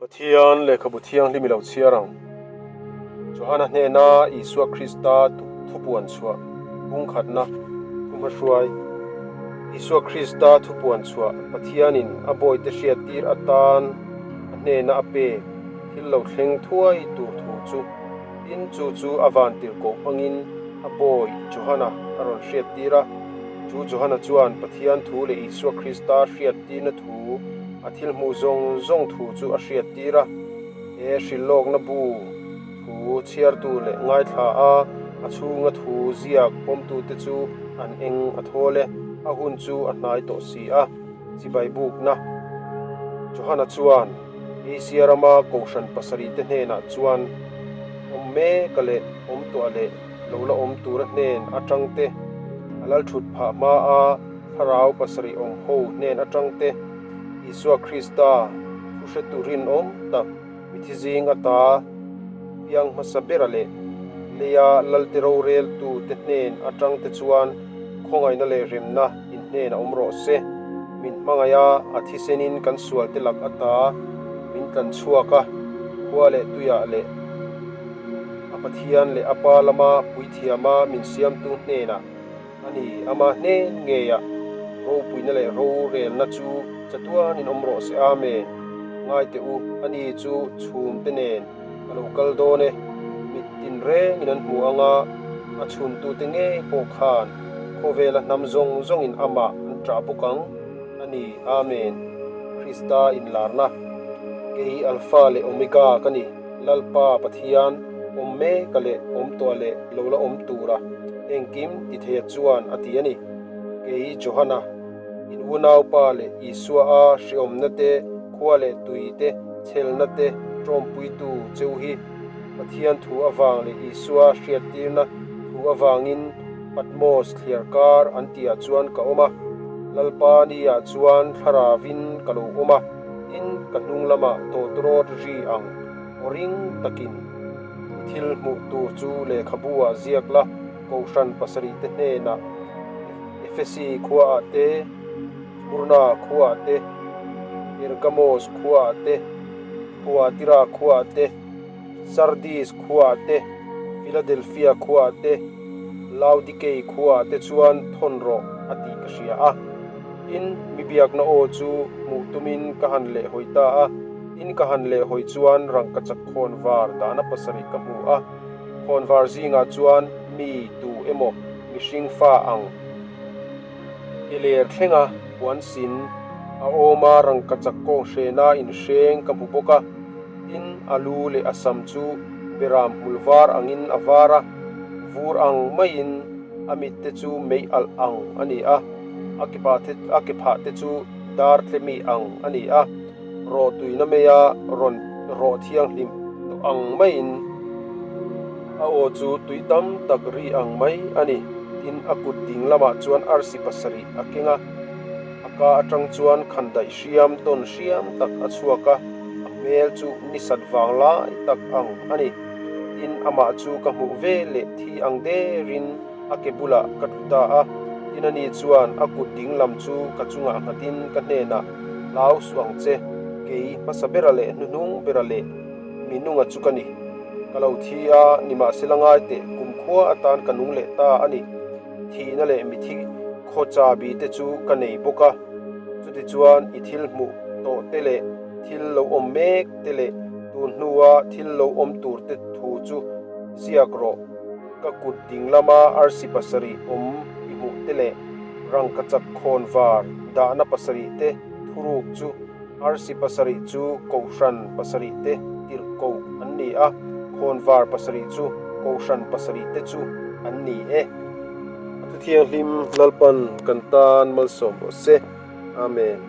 Pathian lehkhabu thianghlim i lo chhiar ang. Johana hnena Isua Krista thupuan chhuah bungkhatna thuhmahruai. Isua Krista thupuan chhuah Pathianin a bawite hriattir atan a hnena a pek thil lo thleng thuai tur thu chu tin chu chu a vantirhkoh hmangin a bawi Johana a rawn hriattir a. Chu Johana chuan Pathian thu leh Isua Krista hriattirna thu a thil hmuh zawng zawng thu chu a hriattir a. He hrilhlawkna bu thu chhiartu leh ngaithla a, a chhunga thu ziak pawmtute chu an eng a thawl e, a hun chu a hnai tawh si a, chibai bukna. Johana chuan Asia rama kohhran pasarihte hnenah chuan awm mek a leh awm tuah leh lo la awm tura hnen atang te, a lal thut phah hma a thlarau pasarih awm ho hnen atang te, Isua Krista thu hretu rinawm tak mithi zing ata piang hmasa bera leh leia Lalte roreltu te hnen atang te chuan khawngaihna leh remna in hnen a awm rawh se. Min hmangaih a, a thisenin kan sualte lak ata min tlan chhuak a, khua leh tuiah leh a Pathian leh a Pa lama puithiama min siamtu hnenah a ni. Ama hnen ngeiah ropuina leh rorelna chu chatuanin awm rawh se. Amen. Ngai teh u, ani chu chhumte nen a lo kal dawn e. Mit tin rengin an hmu ang a, a chhuntute ngei pawh khan khawvela hnam zawng zawngin amah an ṭah bawk ang a ni. Amen. Krista inlarna, Kei Alpha leh Omega ka ni. Lalpa Pathian awm mek a leh awm tawh leh lo la awm tura engkim ti theia chuan a ti a ni. Kei Johana, in unaupa leh Isua a hreawmna te, khua leh tui te, chhelna te tawmpuitu cheu hi Pathian thu avang leh Isua hriattirna thu avangin Patmos thliar kar an tihah chuan ka awm a. Lalpa niah chuan thlaravin ka lo awm a. Tin, ka hnung lamah tawtrawt ri ang aw ring takin i thil hmuh tur chu lehkhabu ah ziak la, Kohhran pasarihte hnenah Efesi khuaah te, Smurna khuaah te, Pergamos khuaah te, Thuatira khuaah te, Sardis khuaah te, Philadelphia khuaah te, Laodikei khuaah te chuan thawn rawh a tih ka hria a. Tin, mi biakna aw chu hmuh tumin ka han lehhawi ta a, tin ka han lehhawi chuan rangkachak khawnvar dahna pasarih ka hmu a, khawnvar zingah chuan mi tu emaw mihring fa ang ke ler thlenga puan sin a awm a, rangkachak kawng hrena inhreng ka hmu bawk a, tin a lu leh a sam chu beram hmul var angin a var a, vur ang maiin a mitte chu mei alh ang a ni a. A a ke phah te chu dar tlemi ang a ni a, rawh tuina maia rawn rawh thianghlim tawh ang maiin a aw chu tui tam tak ri ang mai a ni. Tin, a kut ding lamah chuan arsi pasarih a keng a, a ka atang chuan khandaih hriam tawn hriam tak a chhuak a, a hmel chu ni sat vang lai tak ang a ni. Tin, amah chu ka hmuh ve leh thi ang derin a ke bulah ka tlu ta a, tin ani chuan a kut ding lam chu ka chungah nghatin ka hnenah, Hlau suh ang che, kei hmasa bera leh hnuhnung bera leh mi nunga chu ka ni. Ka lo thi a, nimahsela ngai teh kumkhua atan ka nung leh ta a ni. Thihna leh mithi khaw chabi te chu ka nei bawk a, chutichuan i thil hmuh tawh te leh thil lo awm mek te leh tun hnua thil lo awm tur te thu chu ziak rawh. Ka kut ding lama arsi pasarih awm i hmuh te leh rangkachak khawn var dahna pasarih te thuruk chu arsi pasarih chu kohhran pasarih te tirh ko an ni a, khawn var pasarih chu kohhran pasarih te chu an ni e. A thu thianghlim Lalpan kan tan malsawm rawh se. Amen.